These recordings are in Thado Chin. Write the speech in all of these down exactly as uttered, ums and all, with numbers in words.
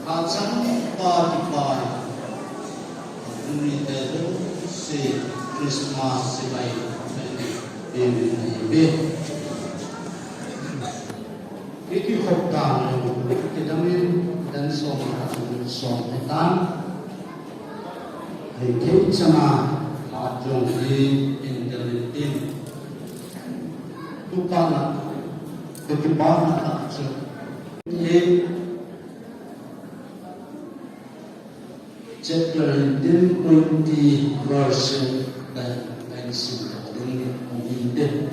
Hachang pa kipa, umite jouse Christmas chibai peh in ahiuve. Ikikhop dan lou, kidang in dan som a chun som hitan. Hei thei chana hat jong hi in del in tin. Tukana, kipana tah chu. Hi chapter eighteen, twenty verse, eh, eighteen to twenty, eighteen.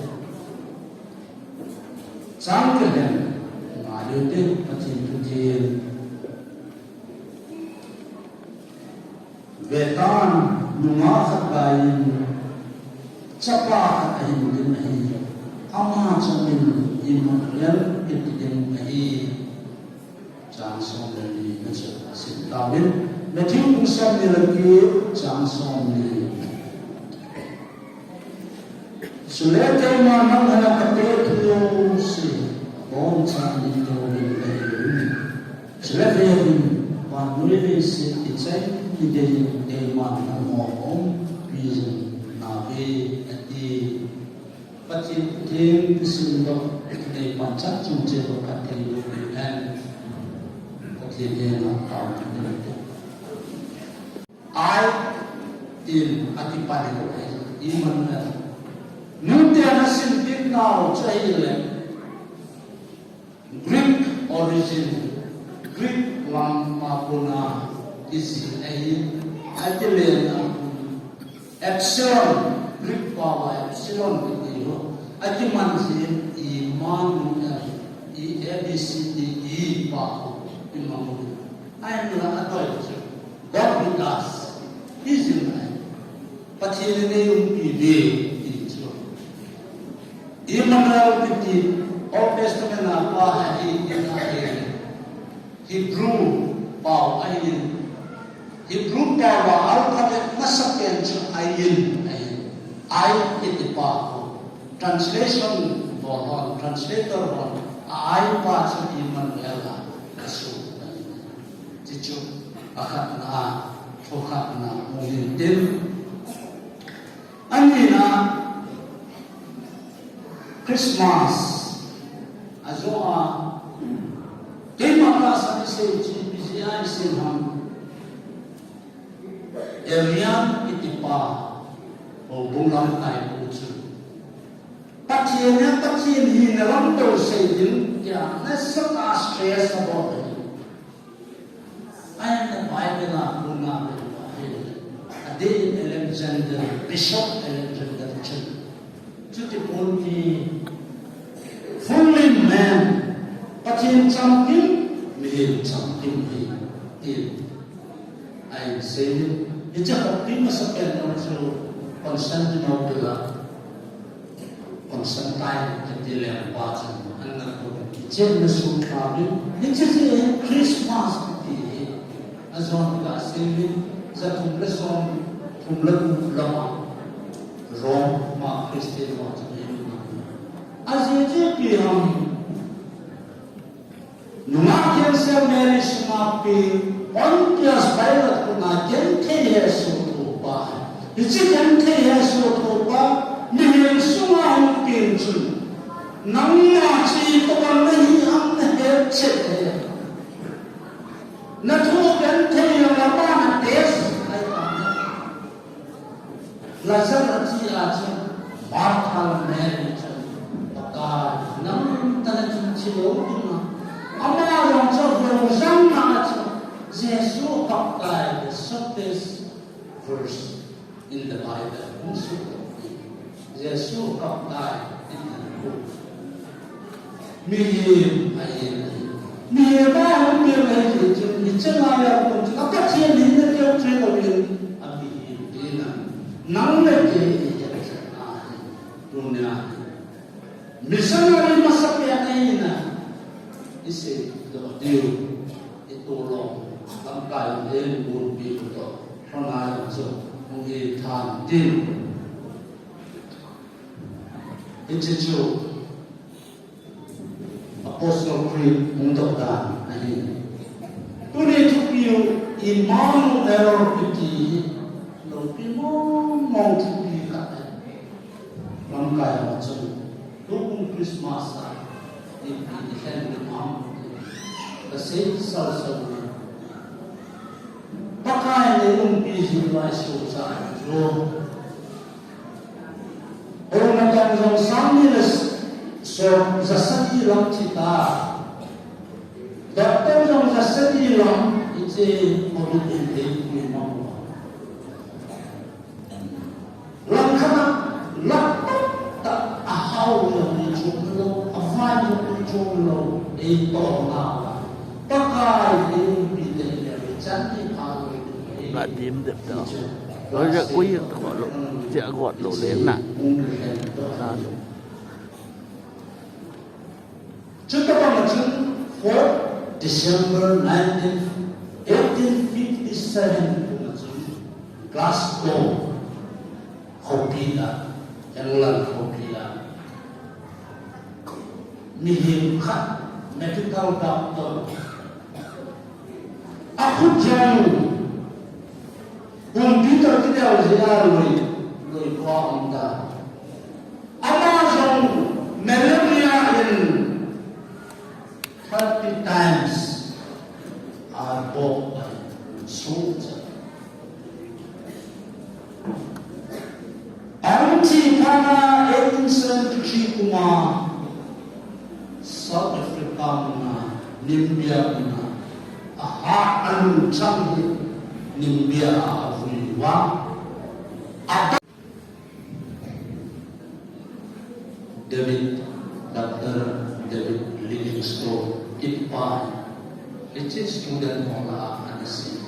Chang khat hin, ngai u hite, Pathen thu tin. Vetan, nungah khat gaiyin, chapa khat ahin ding ahi. Ama chu amin Immanuel kiti ding ahi. Chang som le li na chu sim tauvin. Matthew bung som ni le get, chang som ni. Chule keima nang henga kate thu jouse, abonchauvin kahin sei. Chule vevin, vannoi leiset kichai ni dingin keima nangho umpi jing nauve, ati. Pathen thu theng kisimdoh, kinei pan chan chung cheh uva phatthei boh in hen. Pathen henga taona kahin nei. I, tin akipan in ahi, Immanuel. Nungten asim kit nau chu ahile, Greek origin, Greek lam a kona kijil ahi, akile na, Epsilon, Greek pao a Epsilon kiti ho, akiman jin Immanuel, I, A B C D E pa ho, Immanuel. Ahinla adei chu, God with us. Hijeh in ahi. Pathen in eiumpi uve, ti chu. Immanuel kiti Old Testament a pa ahi, ahi. Hebrew pao ahi. Hebrew pao a alphabet masapen chu I in ahi. I kiti pa ho. Translation bol hon, translator hon, a I pa chu Immanuel a, asu ahi. Chuchu, akhatna, thukhatna, mu hin tin. Anina, Christmas, ajo a, keima tahsan isei chu, ipi jeh a isei ham. Arian kiti pa, houbung lamkaipu chu. Pathen a, Pathen hina lamto sei ding, tia, nasatah a stress abol ahi. Ahinla Bible a kona bel ahi. Adeh in Alexander, Bishop Alexander chun. Chuti ponte, fully man, Pathen chamkim, mihem chamkim ahi, tin ahin sei in. Hiche khopi masapen jong chu Constantinople a Constantine kiti lengpa chun ana tou in, kichehna sung tauvin, hiche jeh in Christmas kiti hi ajon gasei in, ja thum le som, thum le gup lama Rome a Christian ho chun ahin mang. Ajeh chu ipi ham, nungah cancer Mary sunga peng, Pontius Pilate koma genthei hesoh thopa. Hiche genthei hesoh thopa, mihem sunga hung peng chun, nangma chu itobang nahi ham nahet chet ahi. Nathu genthei lou ama na test ahi. Lazarus thi a chun, Martha le Mary chun, Pakai, nang tana chun thi lou ding a. Ama jong chu vong jang na a chun, Jesu kap tai, the shortest verse in the Bible. Hung suh lou ding. Jesu kap tai, in the book. Mihem ahi. Mihem a hung peng ahi jeh chun, hiche lai a kon chu, a Pathen hina keu thei louvin, a mihem tina. Nang le kei i het chetna ahi. Tunia hi. Missionary masapen ahina. I seidoh diu. I tolou. Lamkai in eigonpi u toh. Hona jong chu. Hung hi than tin. Hiche chu Apostle Creed hung doh dan ahi. Tuni Emmanuel kiti hi loupi mong mong thupi khat ahi. Lamkai ho chun tukum Christmas a ipi ilhen ding ham ti kasei sal sal na. Pakai in eiumpi jing lai sohcha chu. Houin natong jong sang ni le so, ja sagi lang thi ta. Doctor jong ja sagi lang, hiche Covid in eipui mang uva. Langkhat a, langkhat a, ahao jong eichom lou, avai jong eichom lou, eitoh na uva. Pakai in eiumpi te le, chan ni pha lou. Nga dim dep ta. Lo ja kui ta ko lo. Tia got lo le na. Na lo. Chutabang a chun fourth December nineteen, eighteen fifty-seven kum a chun Glasgow khopi a, England khopi a, mihem khat medical doctor, akhut jong pumpi toh kidel jeh a loi, loi kho a um ta. Ama jong malaria in thirty times a bop a suh cha. Ahung thi phat a eighteen seventy-three kum a South Africa mun a Namibia mun a, aha, alungchang hi Namibia a avui uva. A David, Doctor David Livingstone, ipa, hiche student ho lah a ana sei.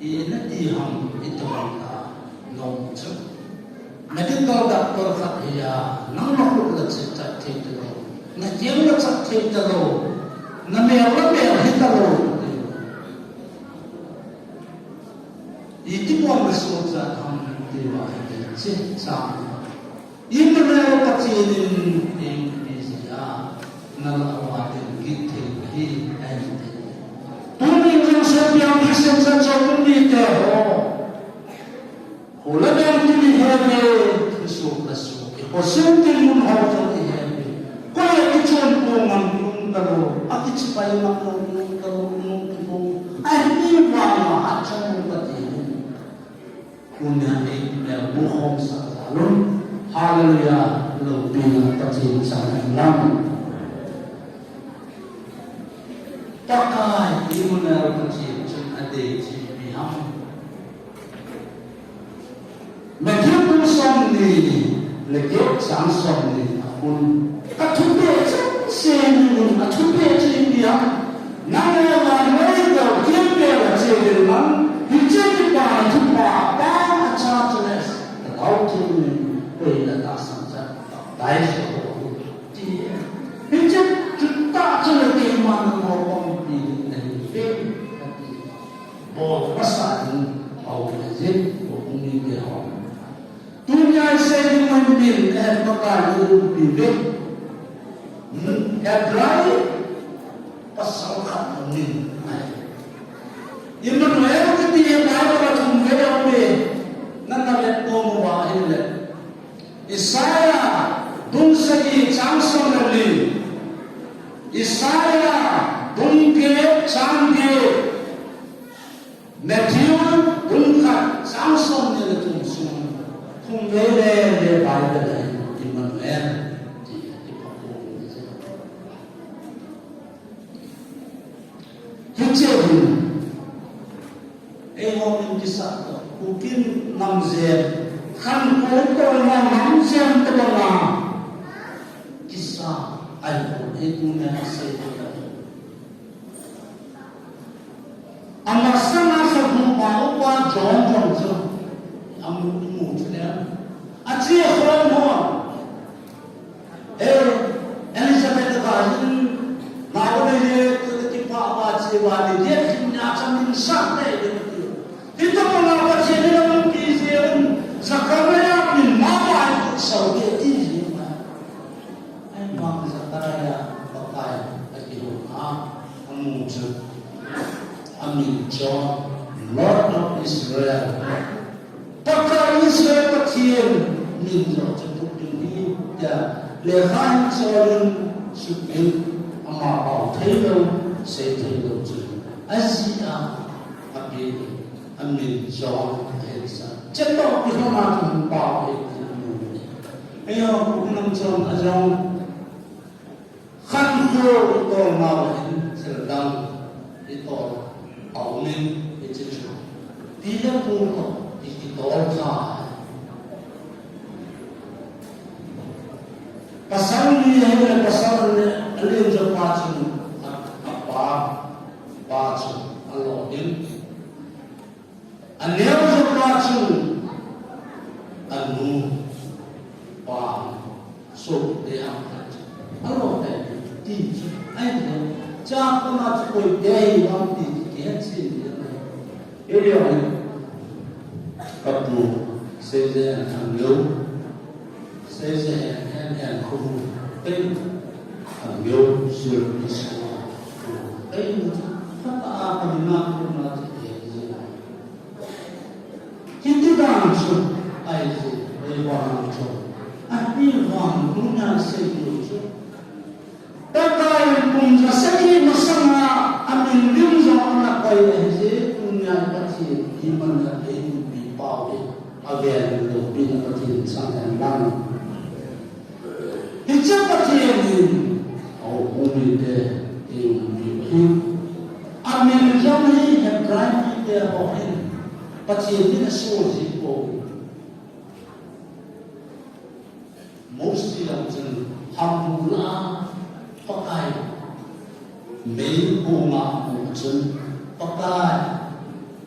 Ina ti ham, itobang a nom chu. Medical doctor khat hi a, nang nakhut la chechat thei talou, nakeng la chat thei talou, namel la mel hi talou. Iti bol na sohcha ham ti uva, hiche chang. Emmanuel Pathen in eiumpi jeh a, nang le vang a ding kit thei ahi, ahi. Tuni jong sopi jong Christian church a um mite ho. Kho le beng tin ihe uve, thusoh le soh, ikho sung tin mun ho jong ihe uve. Koi akichon pon ngang um talou, akichipai ngang um talou, um talou. Ahivang a hachang um kati. Tunia eimel mu khom sah jal un. Hallelujah, loupina Pathen chang hen lang. Pakai Emmanuel Pathen chun adei chu ipi ham. Matthew bung somni le get chang somni a khun. Ka thupeh chengse in, athupeh chu ipi ham. Nang le vannoi gou thilpeh la che ding lang, hiche kipana thupha, Pa acha chule ka thao thim in, koi la tahsan cha, baptize ho, ti. Hiche chutah chule keiman nangho pumpi ding nahi uve, ati. Bol masa ding, bol masa ding, bol masa ding, bol masa ding. Tunia isei ding mun tin, eh, Pakai in eiumpi uve. Hmm, Hebrai pasal khat mun in, eh. Emmanuel kiti hi Bible a thum vei aume, nana vet nom uva ahile. Isaiah bung sagi chang som le li. Isaiah bung get chang get. Matthew bung khat chang somni le thum sung, thum vei le le Bible a hin Emmanuel ti, ti pa ko ni se. Hiche hin, eiho min kisah toh, Kuki nam jep, khankho toh nam jep toh banga kisah ahi, eiho min kisah toh. Amasanga sabu pa upa John jong chu amu, imu chu le. Ache khom ho. Eh, Elizabeth va hin, nao le le, tu le kipa va che va le, ye hin nya cha min sa le le tu. Hita pa na pa che le na mun ki se un, Zakaria min ma va ku sau ke ti ji ma. Ahivang Zakaria Pakai akihou a, amu chu. Min chon, Lord of Israel. Pakai Israel Pathen min jong chu tup ding ahi, tia lekha hin cholin sut ding, ama pao thei lou, sei thei lou chu. Ajeh a, ape, amin chon, ahin sa. Chetah pi hama chu pao ahi, ahi. Ayo, kum nam chon, ajong. Khankho i tol nau hin thil dang i tol a um in, hiche chu pi le pu toh i kitol kha. Pasal ni ahile pasal le alen jo pa chu a, apa, pa chu alo in. Aneo jo pa chu anu, pa, sopi te a khat chu alo te ti chu ahi. Cha kona chu koi te hi vang ti kihe chin ni. Area ni. Kapu, seije an thang leo. Seije an, an, an khu. Tei. Thang leo, sir, ni so. Tei ni chu. Kata a kami na khu na chu te ji na. Hiti dan chu, ahi, ahi vang chu. Ahi vang, tunia sei diu chu. Pakai in kum ja sagi masanga, amin lim jong ana koi ahi je, tunia Pathen, iman a kei pi pao hi, avel loupi na Pathen chang hen lang. Hiche Pathen in, aumite, eiumpi ahi. Amin jong hi Hebrai mite ho hin, Pathen in asoh ji poi. Mose jong chun, hamhula, Pakai. Meikhu ma mu chun, Pakai,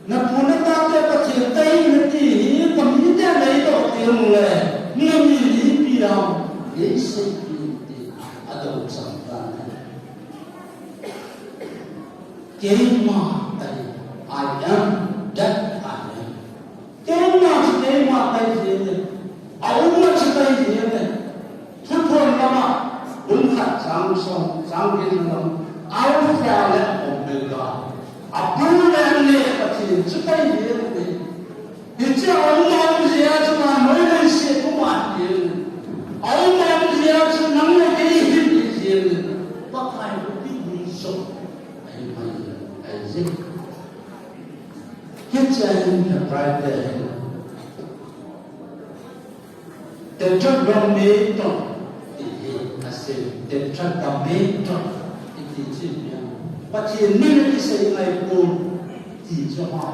napu natate Pathen kahi nati hi, kamite neidoh teng le, nami lipi ham, neiseipi in ti, adong chang tan ahi. Keima kahi, I am that I am. Keima chu keima kahi jeng e. Aumna chu kahi jeng e. Thuphon lama, bung khat chang som, chang get na lam. Alpha le Omega. Abul le ane Pathen chu kahi jeng e. Hiche aumna um jeh a chu vannoi leiset um ahi jeng e. Aumna um jeh a chu nang le kei hi jeng e. Pakai pi ni so. Ahi mai, ahi jeng. Hiche a hin Hebrai te hin Tetragrammaton ti hi asei, Tetragrammaton ti, ti chu hia, Pathen min kisei ngai pon ti chu hia.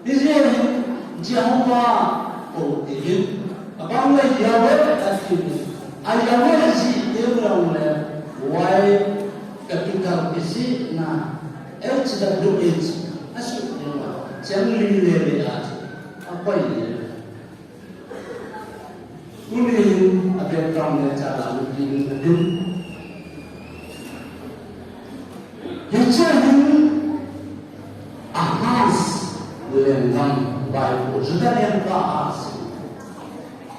Hijeh hin Jehovah kou ti hin, abang le Yahweh ati hin, a Yahweh ji teu jong le, Y capital kisih na, H W H, asuh jeng a, cheng li le le a, akoi le. Tuni hin a background le cha la lu tin na din. Hiche hin Ahaz lenggam vaipo, Judah lengpa Ahaz.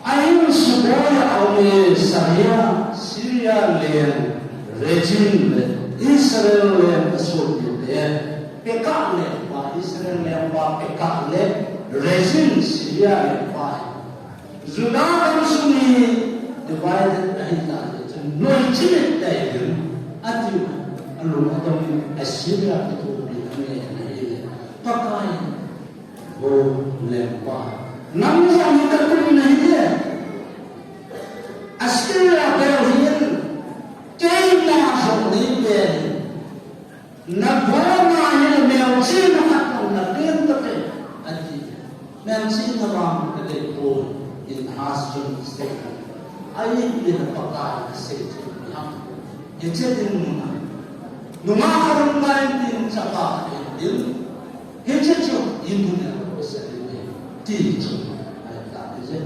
Ahin suboi a um e, Syria, Syria leng Rezin le Israel leng asopite. Pekah lengpa, Israel lengpa Pekah le Rezin, Syria lengpa. Judah gam sung hi divided ahi tah le chun, noi chimit tah in, ati, alung adong in Assyria kithopi anei in ahile, Pakai, O lengpa, nang jong hi katum nahi e. Assyria bel hin, keima jong nei bel hin. Nabona hi melchihna khat jong napen tapoi, ati. Melchihna vang kadei poi, in Ahaz chun statement. Ahin Pakai in asei chu ipi ham. Hiche dinmun a, nungah khat hung tai tin chapa khat ahin tin. Hiche chu Immanuel asei ding ahi, ti chu ahi tah ahi.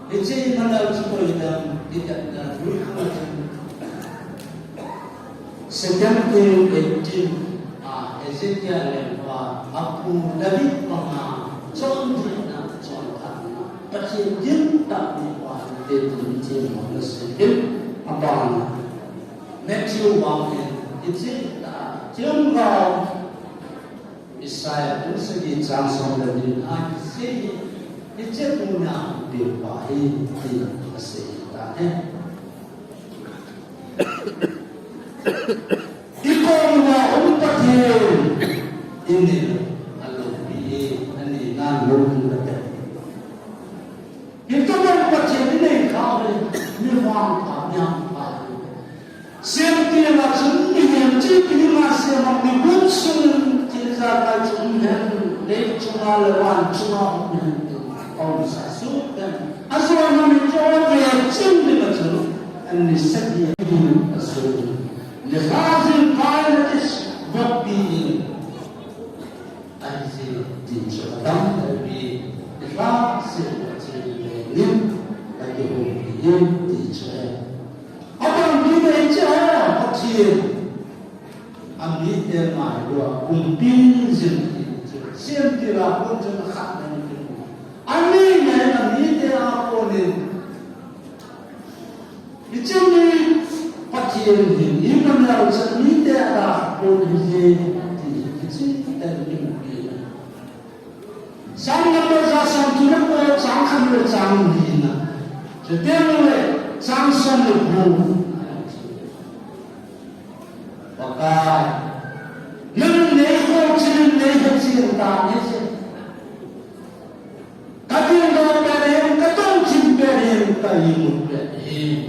Hiche Immanuel chu koi ham, i hetna ding khat chu Second King eighteen a Hezekiah lengpa apu David banga chonsetna chonphatna Pathen gin tah mipa ahi ti chu Immanuel asei ahi. Abana Matthew vang hin, hiche tah, themgao Isaiah bung sagi chang som le ni na kisei hi, hiche tunia hung pengpa hi, ti asei ta e. Ikom uva um Pathen, inel aloupi e, ani nan lou ding kate. Hitobang Pathen inei kha le, mi vangpha, mi hangpha. Semtil a chun mihem chi kihina sem a, mi gut sung thil ijakai chu um hen, lei chunga le van chunga um hen, aumsa suh hen. Ajona mi chu ve chim ding a chun, ani sagi hin asun. Ni lha jing kai le kis vot pi in. Ahi jeh in ti chu adam tah in, i lhahsam Pathen le nin, ka kihoupi in ti chu ahi. Abang ti nei chu ahi, Pathen. Amite ngai lou a, kumpi jing ti chu. Semtil a kon chun khat nei ti. Ani nei amite a kon in. Hiche mi Pathen hi, Emmanuel, hiche mite a kon hi, ti, hiche tah in i mu ahi. Psalm number ja somthum le ko chang khat le chang li na. Chuteng le chang som le ko. Pakai. Nang nei ko chin nei he chin ta nei chin. Ka dingdoh pet hin, ka tongthim pet hin, ka imut pet hin.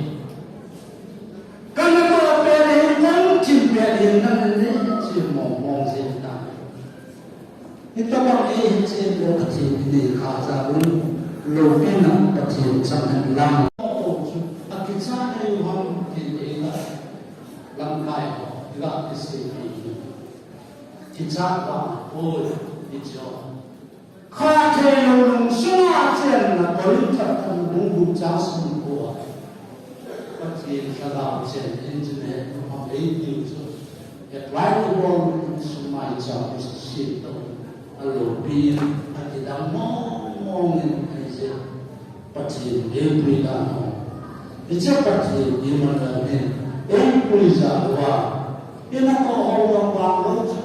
Ka natoh pet hin, ka umthim pet hin, nang in nei hiche mong mong jeng ta. Hitobang ei hiche le Pathen inei kha jeh un, loupina Pathen chang hen lang. Akichat eiu ham ti ei la, lamkai ho, i la kisei hi. Kichat vang poi, hiche ho. Khathei lou lungsunga chenna Korinth khatna bung gup chang somko a. Pathen Lhagao chen in chun he, hung hei tiu chu. Apply to all in sumai chang in sin to. Aloupi in, akidang mong mong in ahi jeh. Pathen eipui dan ho. Hiche Pathen Emmanuel in eipui jeh uva. Ina ko ho vang vang lou chu.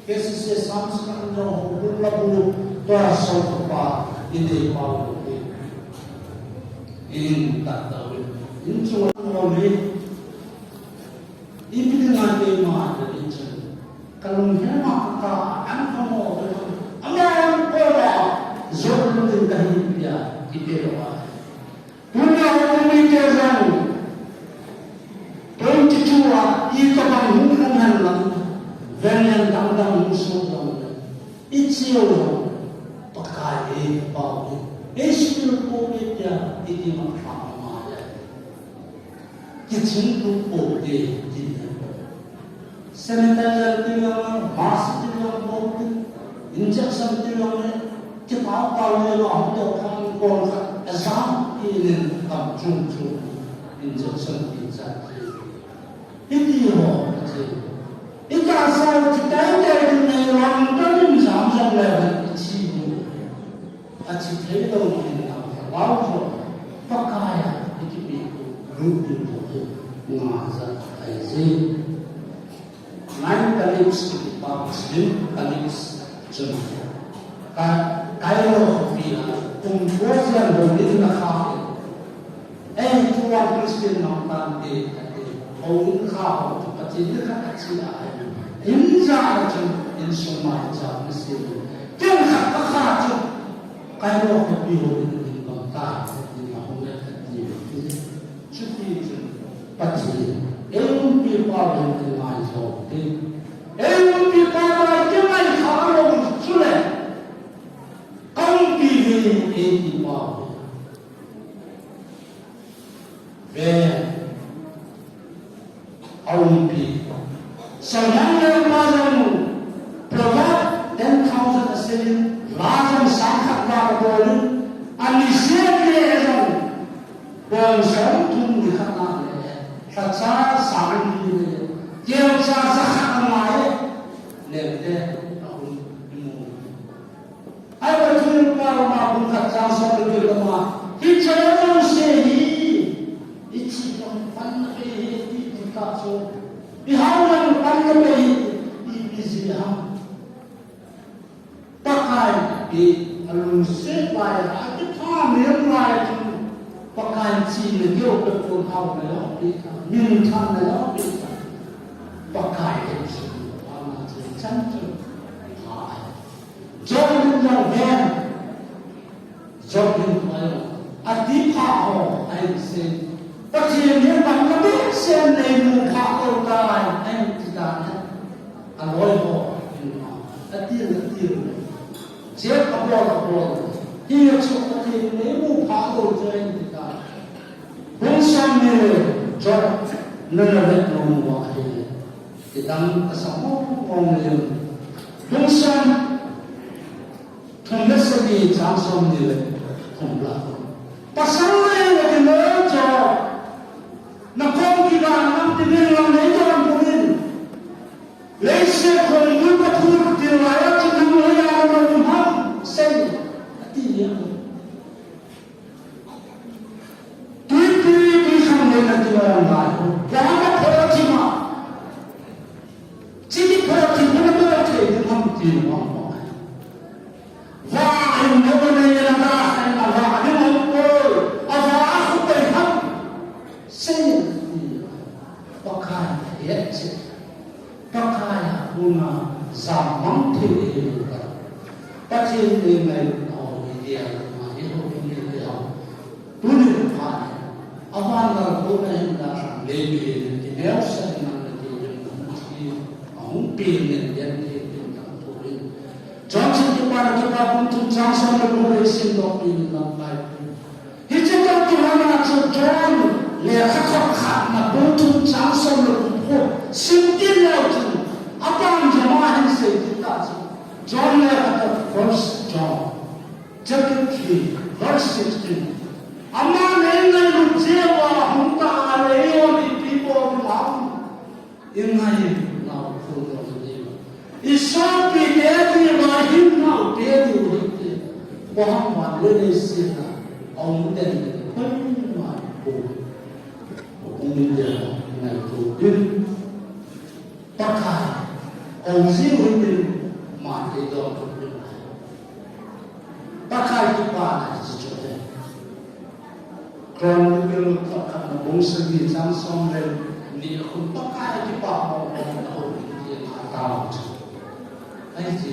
K C C Psalms kan jong ho bung la bung tua so pa i dei pau lo te. In ta ta win. In chung ho ni. Ipi dinga keima na in chung. Ka lunghem a ka an ka mo. Ama an ko la. Zo lung din ka hi pia. Ipi lo a. Tuna hung mite jong, twenty-two a, itobang hung um hen lang, venlen dang dang hung soh jong le, i cheu jong, Pakai e, Pau e, ei suhmil pouve tia, i kimat pha ma le. Kiching lut pouve, ti le. Sanitizer ti jong le, mask ti jong le, injection ti jong le, kipah pau le, hung doh khan kon khat, exam ti nen kam chung chung, injection ti chan ti. Hiti ho, ati. Itahsa, kitai tai ti nei lang, tanin jam jam le, ichi ni. Achi thei lou ni na, lau jo, Pakai a, ikipe, lut ding ho, nga ja, ai ji. Nine Calypso kiti pa Muslim Calypso chun ka, Cairo khopi a kum ko jan ho in na kha e. Ei, tuan Christian nong tan te, ate, ho in kha ho, Pathen in kha ka chi a ai. In ja a chun, insung mai cha na si. Ken kha ka kha chun, Cairo khopi ho in in bang ta, in a hong le ka ti. Chuti chun Pathen, ei umpi pa ven te ngai jo te. Ei umpi pa ven te ngai kha lo chule. Ka umpi ve ei ti pa ve. Ve. A umpi. Solomon lengpa jong Proverb ten thousand a seiyin, la jong sang khat la abol in, ani seh le jong, bong som thum ni khat na le, lhacha sang li le, kelcha ja khat a ngai, lengte a hun imu. Ai, Pathen pa ma bung khat chang som le li ma. Hiche jouse hi. Ichi jong pan na pe hi ti ti ta chu. Ihao jong pan na pe hi ti ti ji ham. Alungset lai a, akipha nem lai chun, Pakai chihna keu pe kon hao na lo pi ta, minthanna lo pi ta. Pakai he chihna pa na chun chan chun pha ahi. Job in jong ven, Job in jong ati pha ho ahin sei. Pathen in bang na behseh in neimu pha lou tai ahin ti dan ahi. Aloi ho in ma, atil, atil. Chep abol, abol. Hiche chu Pathen in neimu pha lou chu ahin ti dan. Bung som ni le Job nana vet nom uva ahile, kidang kasa mong mong le. Bung som thum le sagi chang som ni le thum la. Pasal le kilo Job, na kom kiga nam ti ning lang nei don pun in. Leiset khongbul ka phur til lai a chu nang hoiya na um ham sei, ati a. Tui, tui, tui khang le na ti lai a. Vang ka pho thim a. Chi kipho thim na pho thei ding ham ti na vang. Vang in no na ya na da, in a vang ding ham ko. A vang a khu pai ham. Sei, Pakai a het cheh. Pakai a kona jam mang thei ahi lou a. Pathen in eingailut nau hi dia ma hi ho hi ni te ho. Tuni phat hi. Avan gal kona hin da sang le mi le ti neo sa ni nang le ti le ma ti. Ahung pi nen den ti ti tang to in. John chapter one, chapter bung thum chang som le gup le sim doh pi nen lang kai. Hiche toh kilhona chu John lekhathot khatna bung thum chang som le gup khu sim kit leu chun, aban jong ahin sei kit ta chu. John lekhathot, First John, chapter three, verse sixteen. Aman eingailut jeh uva hung ta a le, eiho ipi bol ding ham. I ngainau khol lou ding. I sopi te diuva, i hinau te diu hinte. Koiham vang le leiset a aum den den, koima ko. Aum den, ngaito ding. Pakai aum jiu hinte, man eidon ding. Pakai kipana hiche chu ahi. Chronicles khatna bung sagi chang som le ni a khun Pakai kipah mong mong na ho in ti na tao chu. Ahi chu.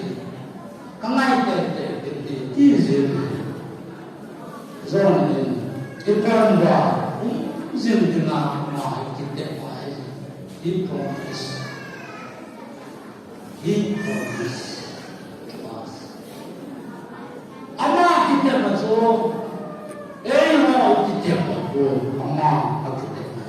Ka ngai tei tei ti ti ti jin. John in, i pon ba, um jin ti na ma hi kiti ma hi. He promised. He promised to us. Ama kitepna chu, eiho kitepna chu, ama akitepna.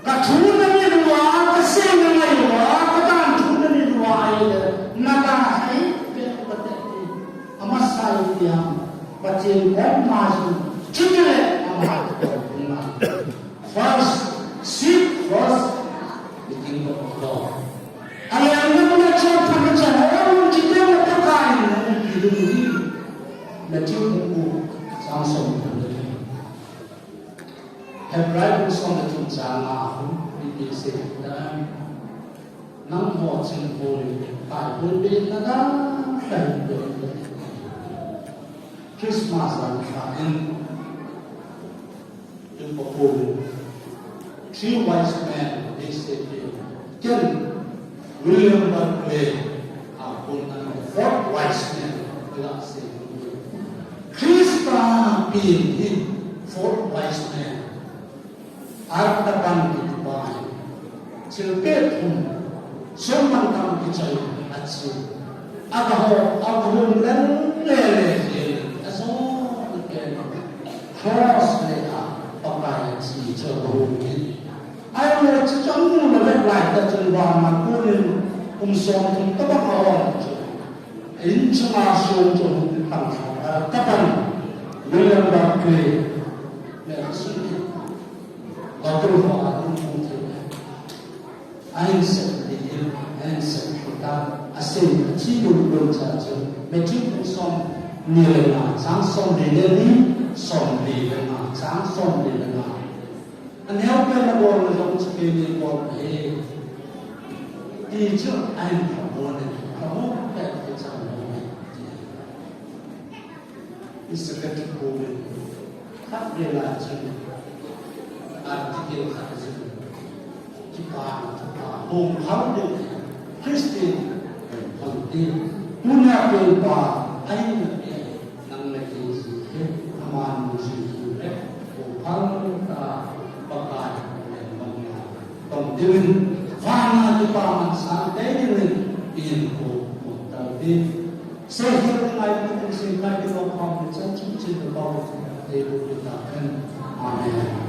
Ka thu na ngai uva, ka sei na ngai uva, ka dan thu na ngai uva, ahile, na dan hi, pe ka te. Ama sai ti ham, Pathen kom ma chu, chutile, ama kitepna. First, seek first the kingdom of God. Alangkhat na chonphatna chan a um kit teng le Pakai in na umpi ding ahi. Matthew bung gup chang som le thum. Hebrai bung som le thum chang nga a hung, ipi asei tam. Nangho chingho le, Pakai hon be na da, ka hin be. Christmas a kha in. Three wise men, they say, ken William Barclay, a kon a fourth wise man, la sei. Christa pen hi fourth wise man. Artaban kiti pa hi. Thilpeh thum, sum mantam kichai a che. Aga ho, aga hom leng le le hin, ajo le pen. Cross le a, Pakai a thi chu aga hom in. Ahile chu chang nu na vet lai ta chun vang man pu nin kum som thum tabang a hom chu. In chunga sum chu hung tang sa, a, tapan. William Barclay. Le sun. Doctor ho a hung hung thei. Ahin sep ding, ahin sep ding ta, asei, athi lou lou cha chu, Matthew bung som ni le nga, chang som li le ni, som li le nga, chang som li le nga. Aneo pen na bol na jong chu keini bol ahi. Ti chu ahin phabol e, phabol pet ti chan bol e. Secretary Pu Min khat vela chun article khat chun kipana thupha hung hal ding Christian hung hal ding tuna pen pa ahi na pe nang le kei ji he aman ji hi le hung hal ta Pakai le bang ya tong ding vana kipa man sang te ding in ko ko ta ding Sehil ngai pu teng sehil ngai pu kham ni chan chin chin pu pau te pu ta khen. Amen.